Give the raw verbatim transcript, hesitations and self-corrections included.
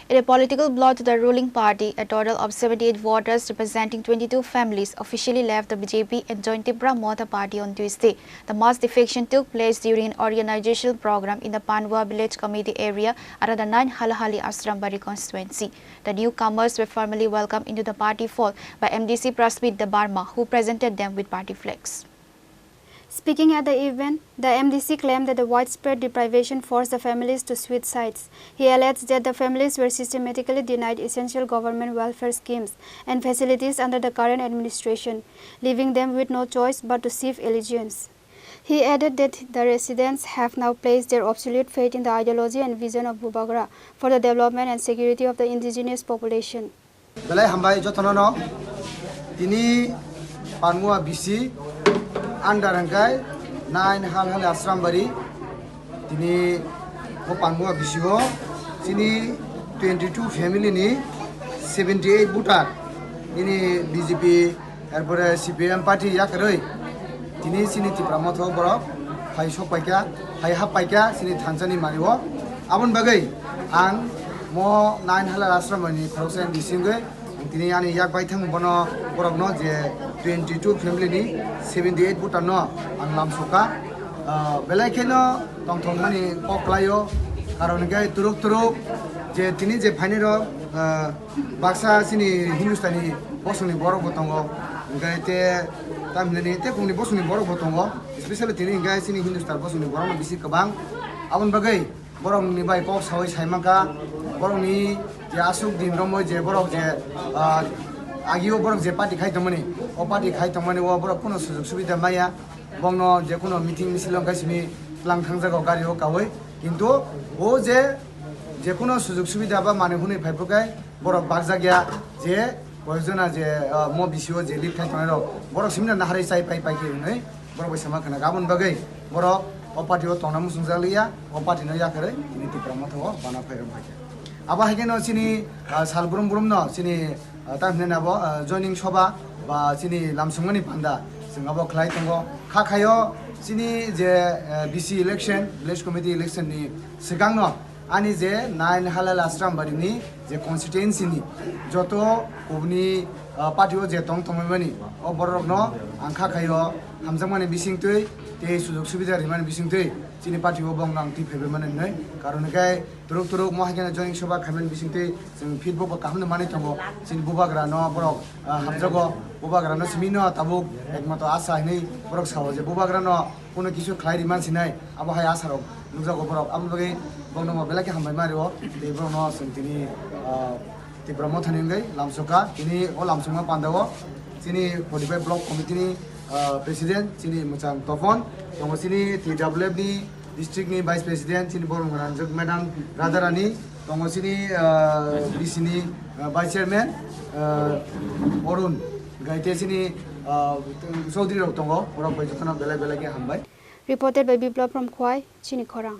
In a political blow to the ruling party, a total of seventy-eight voters representing twenty-two families officially left the B J P and joined Tipra Motha Party on Tuesday. The mass defection took place during an organizational program in the Panwa Village Committee area under the nine Halahali Ashrambari constituency. The newcomers were formally welcomed into the party fold by M D C Prasmit Debbarma, who presented them with party flags. Speaking at the event, the M D C claimed that the widespread deprivation forced the families to switch sides. He alleged that the families were systematically denied essential government welfare schemes and facilities under the current administration, leaving them with no choice but to shift allegiance. He added that the residents have now placed their absolute faith in the ideology and vision of Bubagra for the development and security of the indigenous population. Belai hambai jotono no. Tini Panmua B C under hingkai nine Halhali Ashrambari. Tini o Panmua B C o chini twenty-two family ni seventy-eight voter nini B J P, erpore C P M party yakarwi tini chini Tipra Motha o borok phai sok paikha, phai hap paikha chini thansa ni mani o. Aboni bagwi ang mo nine Halhali Ashrambari ni khoroksa ni bisingwi ang tini ani yak bai thang bono borok no je twenty-two family ni seventy-eight voter no ang lamsokha. Ah, belai kheno tongthokmani kok khlaio, karon hwnkhe turuk turuk je tini je phainai rok, ah, baksa chini Hindustani bosongni borok bo tongo, hwnkhe te tamhinani te kungni bosongni borok bo tongo, especially tini hwnkhe chini Hindustan bosongni borok no bisi kwbang. Aboni bagwi borokni bai kok sawi sai mankha, borokni je aswk din romwi je borok je, ah, agio borok je party khai tongmani, o party khai tongmani o borok kuno sujog subida maya, bongno je kuno meeting misil wngkha simi tlang thangjago gari o kawi, kintu o je, je kuno sujog subida ba manwi hwnwi phai phrukhai borok bakjak ya je koyekjona je, ah, mo B C o je lead khai tongnai rok borok simi no naharwi chai pai pai khe hwnwi borok bai sama khna aboni bagwi borok o party o tongna muchungjak liya, o party no yakarwi tini Tipra Motha o bana phai rwng phaikha. Abo hai kheno chini, ah, sal brum brum no chini, ah, tamhinani abo, ah, joining soba ba chini lamsongmani panda chwng abo khlai tongo. Kha khaio chini je, ah, B C election, village committee election ni swkang no ani je nine Halhali Ashrambari ni je constituency ni joto kubuni, ah, party o je tong tongmani o borok no ang kha khaio hamjakmani bisingtwi tei sujog subida rimani bisingtwi chini party o bongno ang twi phaibai mani hwnwi, karon hwnkhe turuk turuk mo hai kheno joining soba khaimani bisingtwi chwng feedback bo kaham no manwi tongo. Chini bubagra no borok, ah, hamjago, bubagra no simi no tabuk ekmato asa hinwi borok sao je bubagra no kuno kisu khlai ri man sinai, abo hai asa rok nukjago borok. Aboni bagwi borokno bo belai khe hambai ma rio, tei borokno chwng tini, ah, Tipra Mothani wngwi lamsokha. Tini o lamsokma pandao chini forty-five block committee ni, ah, president chini Mwchang Topon, tongo chini T W F ni district ni vice president chini Borong Ranjak madam Radharani, tongo chini, ah, B C ni, ah, vice chairman, ah, Arun, gaite chini, ah, chaudhary rok tongo, borok bai jotono belai belai khe hambai. Reported by Biplab from Khwai, Chini Khorang.